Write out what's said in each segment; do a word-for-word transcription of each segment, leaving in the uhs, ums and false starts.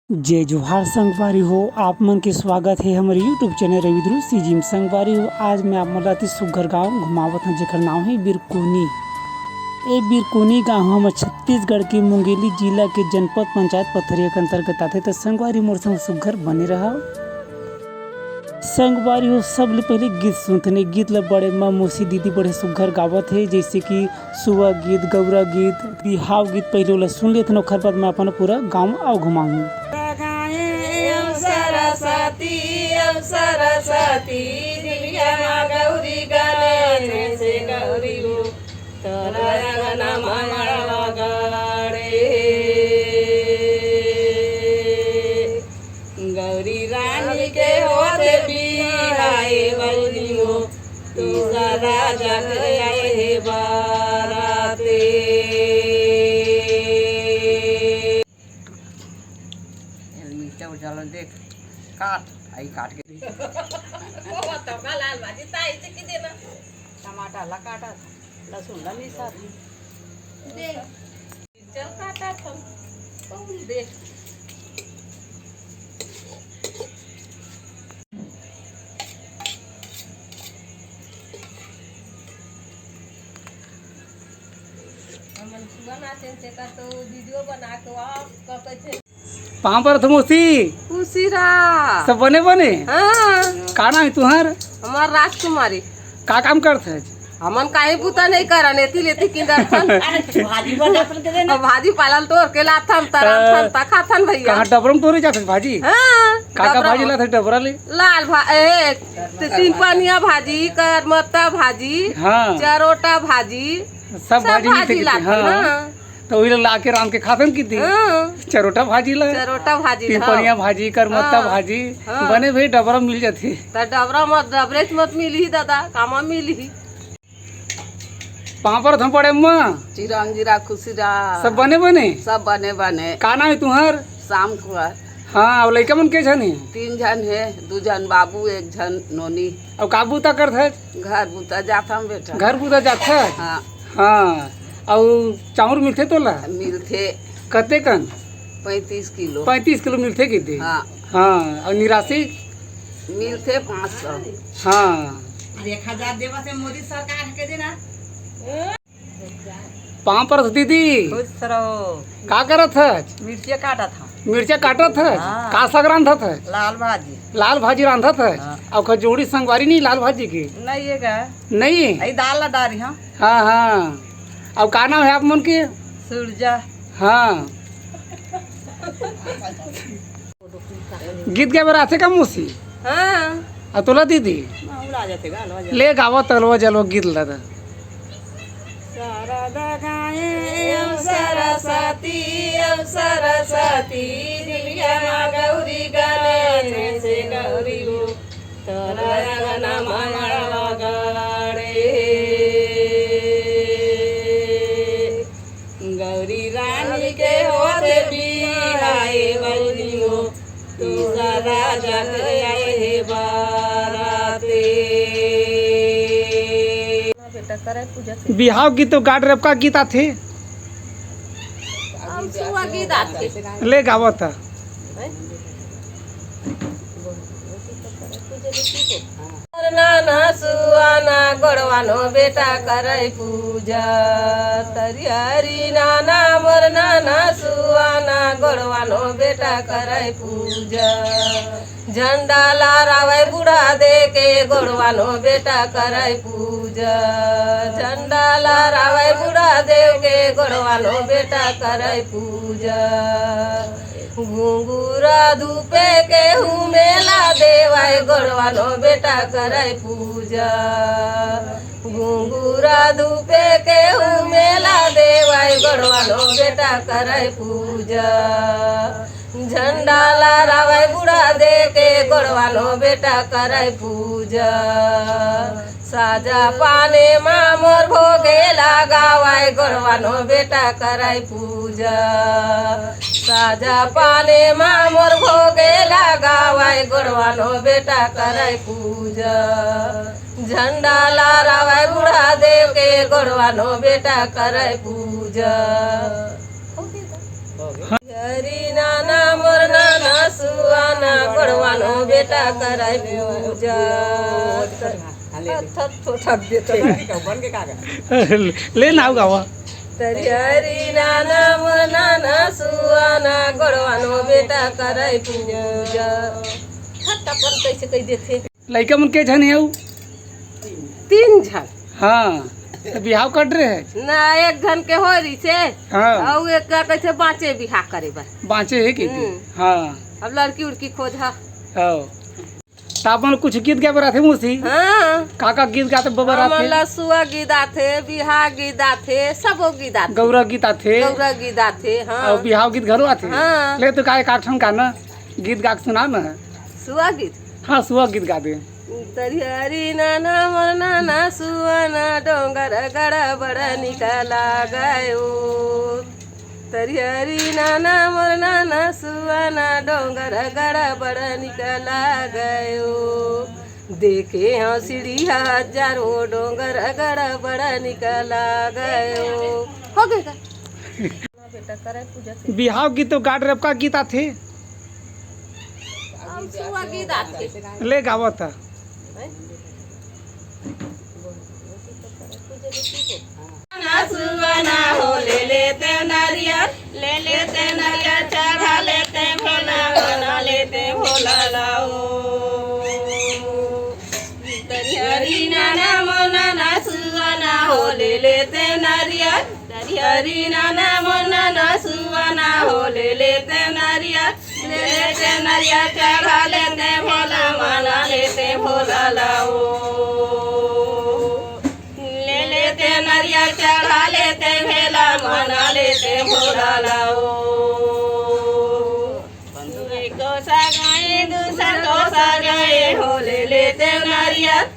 जय जोहार संगवारी हो, आप मन के स्वागत हे हमर YouTube चैनल रविद्रु सीजी म। संगवारी हो, आज मैं आप मन ला अति सुग्घर गांव घुमावत हंव, जेकर नांव हे बिरकोनी। ए बिरकोनी गांव हमर छत्तीसगढ़ के मुंगेली जिला के जनपद पंचायत पथरिया के अंतर्गत आथे। त संगवारी मोर संग सुग्घर बने रहव। संगवारी हो, सबले पहिले गीत सुनथन। ए गीत ल बड़े माँ मौसी दीदी बड़े सुग्घर गावत हे, जैसे कि सुआ गीत, गौरा गीत, बिहाव गीत। पहिले ओला सुन लेथन, ओखर बाद मैं अपन पूरा गाँव अउ घुमाहूँ। गाए अउ सरस्वती, अउ सरस्वती, दिलिया माँ गौरी गले से गौरी हो, तोरा अंगना मंगलवा गड़े। गौरी रानी के होत बिहाए बहिनी हो, तीसरा जग आए हे बाराते। मिर्चा उर्चा ला देख, काट, आई काट के। वो तो का लाल भाजी ताई जी की देना। टमाटर ला काटा, लहसुन ला मिसा। दे। चल काटा थम, पौल दे। हमन सुबह नाचे तेकर तो वीडियो बना के आप का कहथे। पाँव परत हंव मौसी। खुशी रहा। सब बने बने? हाँ। का नाम हे तुंहर? हमार राजकुमारी। का काम करथस? हमन काहीं बूता नहीं करन, एती लेती किंदरथन। अरे, भाजी बना अपन के देना। अब भाजी पालन तोर के लाथन, त रांधथन, त खाथन भैया। कहाँ डबरा म तोरे जाथस भाजी? हाँ, का का डबरा भाजी म। लाथस डबरा ले? लाल भा-, ए, त-, तीन पनिया भाजी, करमत्ता भाजी, हाँ। चरोटा भाजी, सब सब भाजी मिलथे भाजी किथे, लाथन, हाँ। हाँ। त उही ला लाके रांध के खाथन किथे। हाँ। चरोटा भाजी ला। चरोटा भाजी, तीन हाँ। पनिया भाजी, करमत्ता हाँ। भाजी, हाँ। बने भाई डबरा मिल जाथे। त डबरा मत, डबरेच मत मिलही दादा, कामा मिलही। पाँव परत हंव बड़े अम्मा। चिरंजीरा खुशी रहा। सब बने बने? सब बने बने। का नाम हे तुंहर? श्याम कुमार। हाँ, अउ लइका मन के झन हे? तीन झन हे, दू झन बाबू, एक झन नोनी। अउ का बूता करथस? घर बूता जाथन बेटा। घर बूता जाथस? हाँ। हाँ, अउ चाउर मिलथे तोला? मिलथे। कतेकन? पैंतीस किलो। पैंतीस किलो मिलथे किथे? हाँ। हाँ, अउ निरासी? मिलथे पाँच सौ। हाँ। अरे, एक हजार देवा से मोदी सरकार के देना। पाँव परत हंव दीदी। खुश रहो। का करत हस? मिर्चा काटत हंव। मिर्चा काटत हस? हाँ। का साग रांधत हस? लाल भाजी। लाल भाजी रांधत हस? हाँ। अउ का जोड़ी संगवारी नहीं लाल भाजी के? नहीं हे का? नहीं? अई दाल ला डारी हंव। हाँ, हाँ। अउ का नाम हे आप मन के? सूरजा। हाँ। गीत गाए बर आथे का मौसी? हाँ। अउ तोला दीदी? हाँ, उला जाथे गा, अलवा जाथे। ले गावा त अलवा जलवा गीत ला दा। शारदा गाए अउ सरस्वती, अउ सरस्वती, दिलिया माँ गौरी गले से गौरी हो, तोरा अंगना मंगलवा गड़े। गौरी रानी के होत बिहाए बहिनी हो, तीसरा जग आए हे बाराते। बिहाव गीत तो गाड़ रेपका गीत आथे। अब सुआ गीत आथे। ले गावा त। मोर नाना सुआना गोड़वानो बेटा करै पूजा। तरियारी नाना मोर नाना सुआना गोड़वानो बेटा करै पूजा। झंडा लहरावै बूढ़ा दे के गोड़वानो बेटा करै पूजा। झंडा लहरावै बूढ़ा दे के गोड़वानो बेटा करै पूजा। घुंघुरा धूपे के हुमेला देवाय गोड़वानो बेटा करै पूजा। घुंघुरा धूपे के हुमेला देवाय गोड़वानो बेटा करै पूजा। झंडा लहरावै बूढ़ा दे के गोड़वानो बेटा करै पूजा। साजा पाने मा मोर भोगे लगावै गोड़वानो बेटा करै पूजा। साजा पाने मा मोर भोगे लगावै गोड़वानो बेटा करै पूजा। झंडा लहरावै बूढ़ा दे के गोड़वानो बेटा करै पूजा। हरी नाना मोर नाना सुआना, गोड़वानो बेटा करे पूजा। थोड़ा दे तो। ले ना गावा। तरी हरी नाना मोर नाना सुआना, गोड़वानो बेटा करे पूजा। फटाफट कैसे कह देते। लइका मन के झन हे अउ? तीन झन। हाँ, त बिहाव कर डरे हे? ना, एक झन के हो रहिसे। हाँ। अउ एक का कहिसे बाँचे बिहाव करे बर। बाँचे हे कि? हम्म। हाँ। अब लड़की उड़की खोज हा। हाँ। त आप मन कुछ गीत गाए बर आथे मौसी? हाँ। का का गीत गाए बर आथे? हमन ला सुआ गीत आथे, बिहाव गीत आथे, सबो गीत आथे। गौरा गीत आथे। गौरा गीत आथे, हाँ। अउ बिहाव गीत घलो आथे। हाँ। ले तो का एक आठ ठन गाना गीत गा के सुना ना। सुआ गीत? हाँ, सुआ गीत गा दे। तरिहरी नाना मोर नाना सुआना, डोंगर गड़ा बड़ा निकला गयो। तरिहरी नाना मोर नाना सुआना, डोंगर गड़ा बड़ा निकला गयो। देखे हँव सीढ़ी हजारों, डोंगर गड़ा बड़ा निकला गयो। हो गए का? बिहाव गीत तो गा डरे, अब का गीत आथे? अब सुआ गीत आथे। ले गावा त। ना सुआ ना हो, ले लेते नरियर, ले लेते नरियर, चढ़ा लेते भोला, मना लेते भोला लाओ। तरिहरी नाना मोर नाना सुआ ना हो, ले लेते नरियर। तरिहरी नाना मोर नाना सुआ ना हो, ले लेते नरियर। ले लेते नरियर, चढ़ा लेते भोला, मना लेते भोला लाओ। ले लेते नरियर, चढ़ा लेते भोला, मना लेते भोला लाओ। एक कोसा गए, दूसर कोसा गए हो, ले लेते नरियर,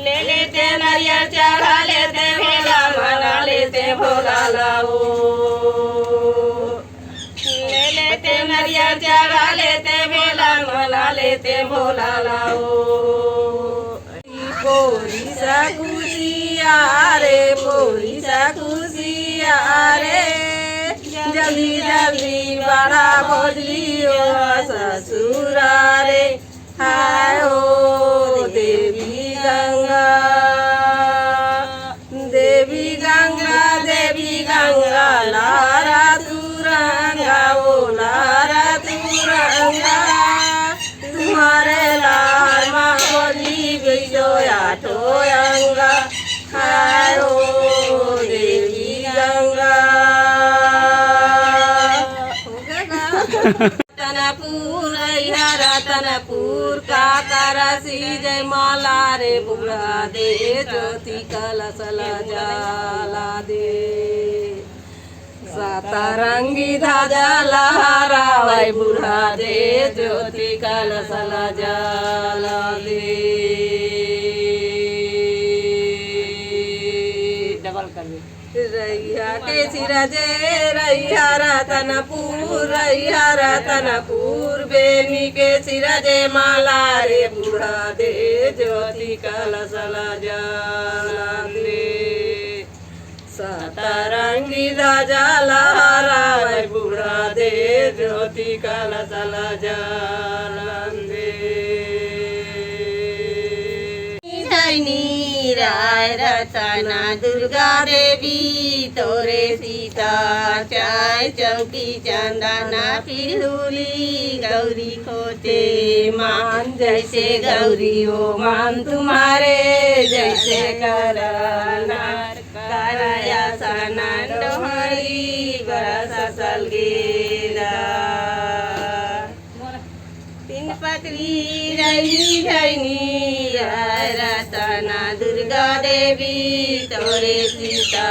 ले लेते नरियर, चढ़ा लेते भोला, मना लेते भोला लाओ। ले लेते नरियर, चढ़ा लेते भोला, मना लेते भोला लाओ। पोरी सा कुसिया रे, पोरी सा कुसिया रे, जल्दी जल्दी बढ़ा भोजली ओ ससुरा रे। हाय हो देवी गंगा, देवी गंगा, देवी गंगा, लहरा तुरंगा, ओ लहरा तुरंगा। तुम्हारे लाल माँ बोली बिजोया ठो अंगा, हाय हो देवी गंगा। रतनपुर रैया रतनपुर, का करसी जय माला रे बूढ़ा दे, ज्योति कलश ला जला दे। सतरंगी ध्वजा लहरावै बूढ़ा दे, ज्योति कलश ला जला दे। डबल कर दे। रैया के सिरजे रैया रतनपुर, रैया रतनपुर, बेनी के सिरजे माला रे बूढ़ा दे, ज्योति कलश ला जला दे। सतरंगी ध्वजा लहरावै बूढ़ा दे, ज्योति कलश ला जला दे। धैनी राय रतना दुर्गा देवी तोरे सीता चाय चौकी चंदना फिरहुली गौरी खोते मान जैसे गौरी ओ मान तुम्हारे जैसे करना करया सना डोहरी बरस सलगेला। तीन पकड़ी रही झैनी रतना दुर्गा देवी तोरे सीता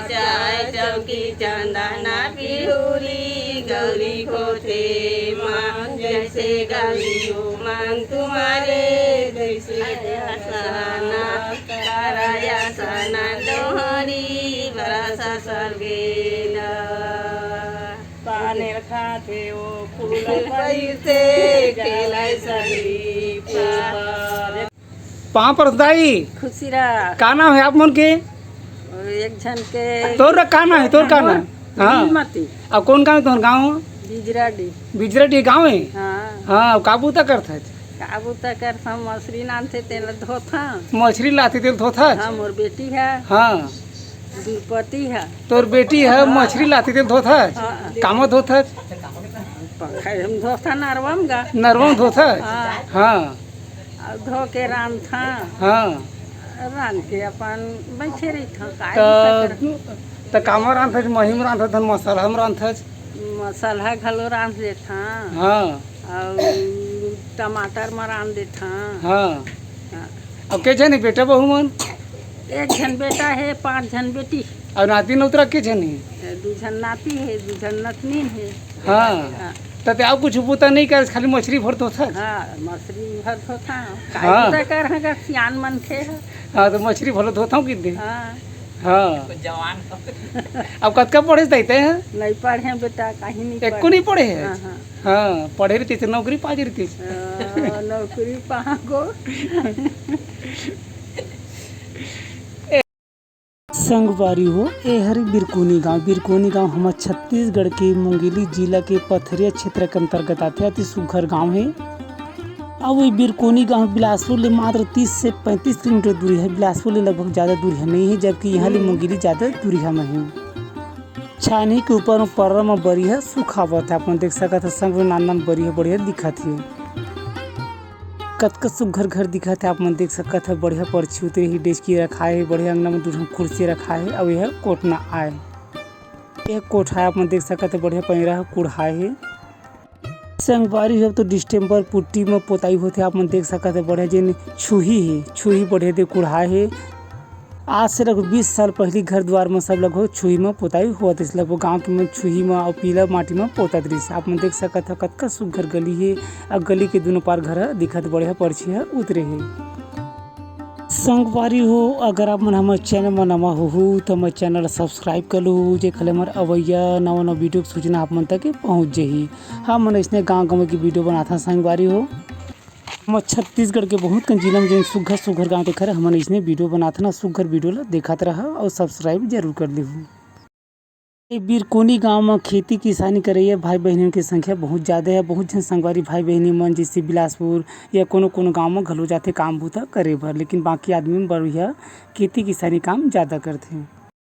चाय चौकी चंदना पिहुरी गौरी खोते मान जैसे गौरी हो मान तुम्हारे जैसे आसना करया सना डोहरी बरस सलगेला। पानेर खाथे ओ फूल पहिरथे, खेलाय सगरी पार। पाँव परत दाई। खुशी रहा। का नाम हे आप मन के? एक झन के तोर का नाम हे? तोर का नाम? हाँ। नीलमती। अब कौन गाँव हे तोर गाँव? बिजराडीह। बिजराडीह गाँव हे? हाँ। हाँ, का बूता करथच? का बूता करथन, मछरी लानथे तेला धोथन। मछरी लाथे तेला धोथच? हाँ, मोर बेटी हे। हाँ। दुर्पति हे। तोर बेटी हे, हाँ। मछरी लाथे तेला धोथच? हाँ। कामा धोथच? पंखा हम धोथन नरवा म गा। नरवा म धोथच? हाँ। हाँ। अउ धो के रांधथन। हाँ। रांध के अपन बइठे रहिथन, काय त, बूता करथन? त कामा रांधथच, मही म रांधथच, धन मसाला म रांधथच? मसाला घलो रांध लेथन। हाँ। अउ टमाटर म रांध देथन। हाँ। हाँ। अउ के झन हे बेटा बहू मन? एक झन बेटा हे, पांच झन बेटी। अउ नाती नोतरा के झन हे? दू झन नाती हे, दू झन नतनीन हे। हाँ। हाँ। त ते अउ कुछ बूता नइ करस, खाली मछरी भर धोथस? हाँ, मछरी भर धोथन। काय हाँ। बूता करहूं गा, सियान मनखे हे। हाँ, त मछरी भर धोथंव किथे। हाँ। हाँ। जवान हो। अब कतका पढ़े तइते हैं? नइ पढ़े बेटा, कहीं नइ एको पढ़े। नइ पढ़े हे? हाँ, हाँ। हाँ, पढ़े रहितिस त नौकरी पा जतिस। हाँ, नौकरी पा गो। संगवारी हो, ए हरे बिरकोनी गांव। बिरकोनी गांव हमर छत्तीसगढ़ के मुंगेली जिला के पथरिया क्षेत्र के अंतर्गत आथे। अति सुघ्घर गांव हे। अउ ए बिरकोनी गांव बिलासपुर ले मात्र तीस से पैंतीस किलोमीटर दूरी हे। बिलासपुर ले लगभग जादा दूरिहा नइ हे, जबकि इहां ले मुंगेली जादा दूरिहा म हे। छानही के ऊपर म पर्रा म बरी ह सुखावत हे। आप मन देख सकत ह, संग में नान नान बरी ह बढ़िया दिखत हे। कतका सुघ्घर घर दिखत हे, आप मन देख सकत ह। बढ़िया परछी उतरे हे, डेचकी रखाए हे, बढ़िया अंगना म दू ठन कुर्सी रखाए हे, अउ एह कोटना आय। एह कोठा आप मन देख सकत ह, बढ़िया पैरा ह कुढ़ाए हे। संगवारी हो, अब तो डिस्टेम्पर पुट्टी म पोताई होथे। आप मन देख सकत ह, बढ़िया जेन छुही हे, छुही बढ़िया दे कुढ़ाए हे। आज से लगभग बीस साल पहिली घर दुवार म सब लगभग छुही म पोताई होवत रिहिस। लगभग गांव के मन छुही म अउ पीला माटी म पोतत रिहिस। आप मन देख सकत ह, कतका सुघ्घर गली हे, अउ गली के दूनों पार घर ह दिखत, बढ़िया परछी ह उतरे हे। संगवारी हो, अगर आप मन हमर चैनल म नवा होहू, त हमर चैनल ल सब्सक्राइब कर लूहू, जेखर ले हमर अवइया नवा-नवा वीडियो के सूचना आप मन तक पहुंच जही। हमन अइसने गांव-गांव के वीडियो बनाथन संगवारी हो। हमर छत्तीसगढ़ के बहुत कन जिला म जेन सुघर-सुघर गांव देखे हरे, हमन अइसने वीडियो बनाथन। सुघर वीडियो ल देखत रहा अउ सब्सक्राइब जरूर कर लेहू। ए बिरकोनी गांव म खेती किसानी करइया भाई बहिनी के संख्या बहुत जादा हे। बहुत झन संगवारी भाई बहिनी मन जइसे बिलासपुर या कोनो कोनो गांव म घलो जाथे काम बूता करे बर, लेकिन बाकी आदमी मन बढ़िया खेती किसानी काम जादा करथे।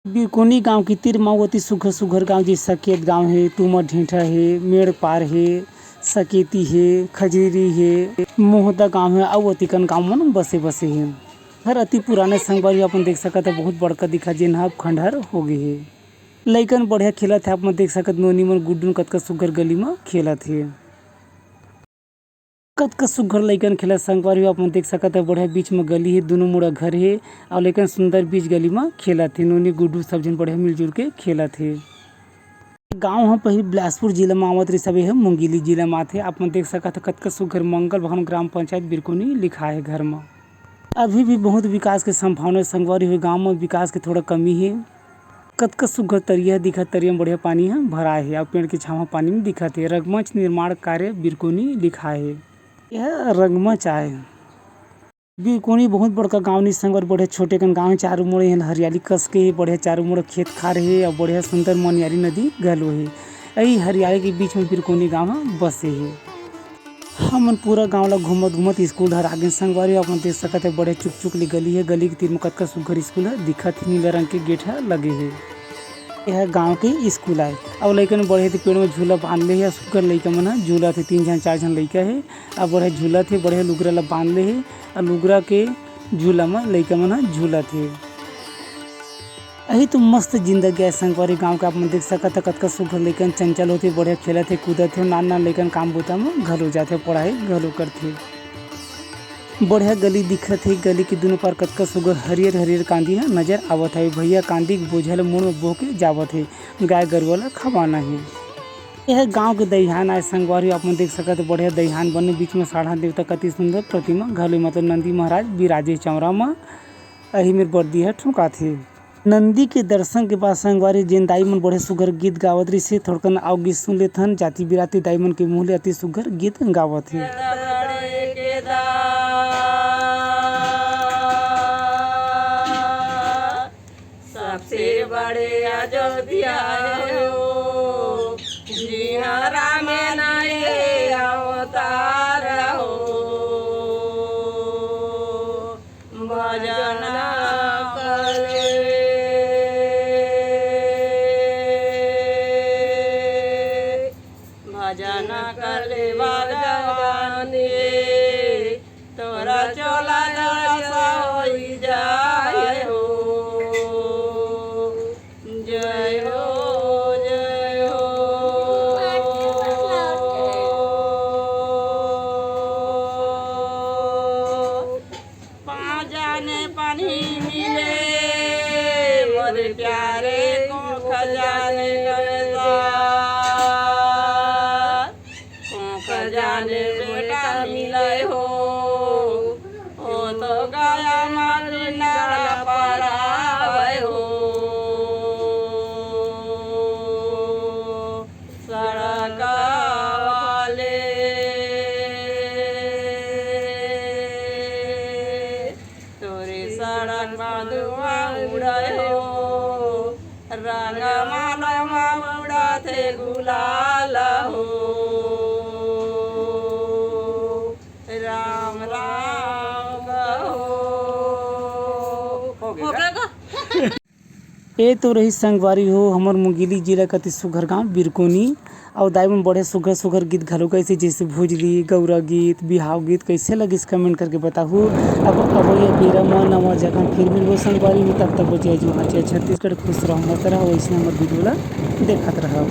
बिरकोनी गांव के तीर म अउ अति सुघर सुघर गांव जइसे सकेत गांव हे, टूमर ढेंठा हे, मेड़पार हे, सकेती हे, खजरी हे, मोहदा गांव हे, अउ अतिकन गांव मन बसे बसे हे। घर अति पुराने संगवारी अपन देख सकत हे, बहुत बड़का दिखत, जेन ह अब खंडहर हो गे हे। लइकन बढ़िया खेलत हे, आप मन देख सकत, नोनी मन गुड्डू कतका सुघर गली म खेलत हे। कतका सुघर लइकन खेलत संगवारी हो, आप मन देख सकत हे, बढ़िया बीच म गली हे, दूनों मुड़ा घर हे, अउ लइकन सुंदर बीच गली म खेलत हे। नोनी गुड्डू सब झन बढ़िया मिलजुल के खेलत हे। गांव ह पहिली बिलासपुर जिला म आवत रिहिस, अब ए ह मुंगेली जिला म आथे। आप मन देख सकत हे, कतका सुघर मंगल भवन ग्राम पंचायत बिरकोनी लिखाए हे घर म। अभी भी बहुत विकास के संभावना हे संगवारी हो, गांव म विकास के थोड़ा कमी हे। कतका सुघर तरिया ह दिखत, तरिया म बढ़िया पानी ह भराए हे, अउ पेड़ के छांव ह पानी म दिखत हे। रंगमंच निर्माण कार्य बिरकोनी लिखाए हे। यह रंगमंच आय। बिरकोनी बहुत बड़का गांव नइ संगवारी, बढ़िया छोटे कन गांव हे, चारों मुड़े हरियाली कस के हे, बढ़िया चारों मुड़े खेत खार हे, अउ बढ़िया सुंदर मनियारी नदी घलो हे। अई हरियाली के बीच म बिरकोनी गांव ह बसे हे। हमन पूरा गांव ला घूमत घूमत स्कूल डहर आ गेन संगवारी हो, आप मन देख सकत हे, बढ़िया चुकचुक ले गली हे। गली के तीर म कतका सुघर स्कूल हे दिखत हे, नीला रंग के गेट ह लगे हे। यह गांव के स्कूल आय। अउ लइकन बढ़िया दे पेड़ म झूला बांध ले हे, अउ सुघर लइका मन ह झूलत हे। तीन झन चार झन लइका हे, अउ बढ़िया झूलत हे, बढ़िया लुगरा ला बांध ले हे, अउ लुगरा के झूला म लइका मन ह झूलत हे। अही तो मस्त जिंदगी आय संगवारी गांव के। आप मन देख सकत ह, कतका सुघर लइकन चंचल होथे, बढ़िया खेलत हे, कूदत हे। नान नान लइकन काम बूता म घलो जाथे, पढ़ाई घलो करथे। बढ़िया गली दिखत हे, गली के दूनों पार कतका सुघर हरियर हरियर कांदी ह नजर आवत हे। भैया कांदी के बोझा ल मुड़ म बोह के जावत हे, गाय गरुवा ल खवाना हे। यह गांव के दईहान आय संगवारी, आप मन देख सकत ह, बढ़िया दईहान बने, बीच म साढ़ा देवता कति सुंदर प्रतिमा घलो, मतलब नंदी महाराज बिराजे चौरा म। अही मेर बरदी ह ठोंकाथे। नंदी के दर्शन के बाद संगवारी जेन दाई मन बड़े सुघर गीत गावत रिहिसे, थोड़कन अउ गीत सुन लेथन। जाति बिराती दाई मन के मुंह ले अति सुघर गीत गावत हे। सबसे बड़े अयोध्या हो, जिहां भगवान रे, तोरा चोला दरस होई जाए हो। जय हो, जय हो। पाँच जाने पानी मिले, मोरे प्यारे को खजाने गए साथ। को खजाने बेटा मिले हो, ओ तो गया मारी नाला परावे हो। सड़क वाले तोरे सड़क मा धुआं उड़े हो, रंग माला मा उड़ाथे गुलाल हो। राम राम कहो। हो गया का? ए तो रही संगवारी हो हमर मुंगेली जिला कति सुघर गांव बिरकोनी। अउ दाई मन बड़े सुघर सुघर गीत घलो गाइसे, जैसे भोजली, गौरा गीत, बिहाव गीत। कैसे लगिस कमेंट करके बताहू। अब अवइया बेरा म नवा जगह फिर मिलबो संगवारी हो, तब तक बचे जो हाँ छत्तीसगढ़ खुश रहो मस्त रहो, वैसे हमर वीडियो ला देखत रहो।